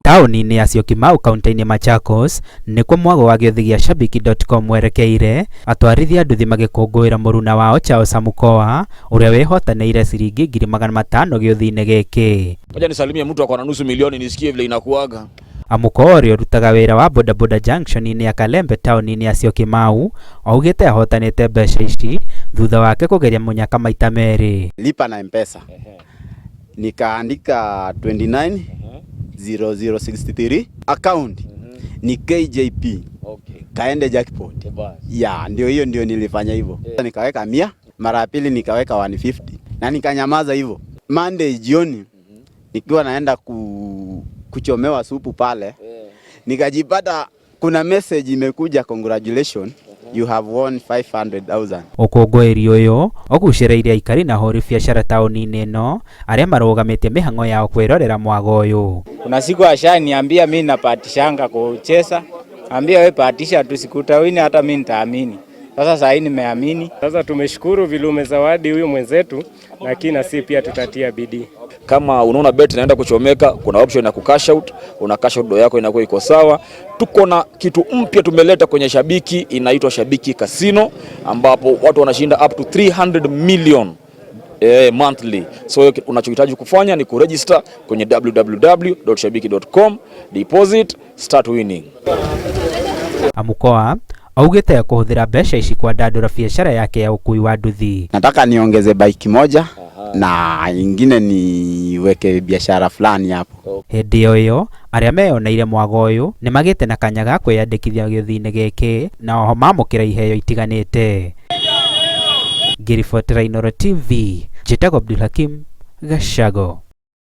Taũni-inĩ ya Syokimau kaunti-inĩ Machakos nĩkuo mwago wa gĩũthĩ gĩa Shabiki.com werekeire, atwarithia a nduthi magĩkũngũĩra mũruna wao Charles Amukoa ũrĩa wĩhotanĩire ciringi 500,000 gĩũthĩ-inĩ gĩkĩ. Ngoja nisalimie mtu ako na nusu milioni nisikie vile inakuaga. Amukoa ũrĩa ũrutaga wĩra wa bodaboda junction-inĩ ya Kalembe taũni-inĩ ya Syokimau augĩte ahotanĩte mbeca ici thutha wake kũgeria mũnyaka maita merĩ. Lipa na Mpesa. Nikaandika 29 0063 account ni KJP. Kaende jackpot. Ya, ndio hiyo ndio nilifanya hivyo. Nikaweka 100, mara ya pili nikaweka 150 na nikanyamaza hivyo. Monday jioni nikiwa naenda kuchomewa supu pale, nikajipata kuna message imekuja, congratulations, you have won 500,000. Ũkũngũĩri ũyũ ũgucĩrĩirie aikari na ahũri biacara taũni-inĩ ĩno arĩa marũgamĩtie mĩhang'o yao kwĩrorera mwago ũyũ. Kuna siku ashaniambia mimi napatishanga kucheza, ambia we patisha tu, siku utawini hata mimi nitaamini. Sasa saa hii nimeamini. Sasa tumeshukuru vile umezawadi huyu mwenzetu, lakini na si pia tutatia bidii. Kama unaona bet inaenda kuchomeka, kuna option ya kucash out, una cash out do yako inakuwa iko sawa. Tuko na kitu mpya tumeleta kwenye Shabiki, inaitwa Shabiki Casino, ambapo watu wanashinda up to 300 million monthly. So unachohitaji kufanya ni kuregister kwenye www.shabiki.com, deposit, start winning. Amukoa augĩte ekũhũthĩra mbeca ici kwandandũra biacara yake ya ũkui wa nduthi. Nataka niongeze bike moja na ingine niweke biashara fulani hapo. Hĩndĩ o ĩyo arĩa meyoneire mwago ũyũ nĩ magĩte na kanya ga kwĩyandĩkithia gĩũthĩ-inĩ gĩkĩ na oho mamũkĩra iheo itiganĩte. Ngĩribotera Inooro TV, njĩtagwo Abdul Hakim Gachago.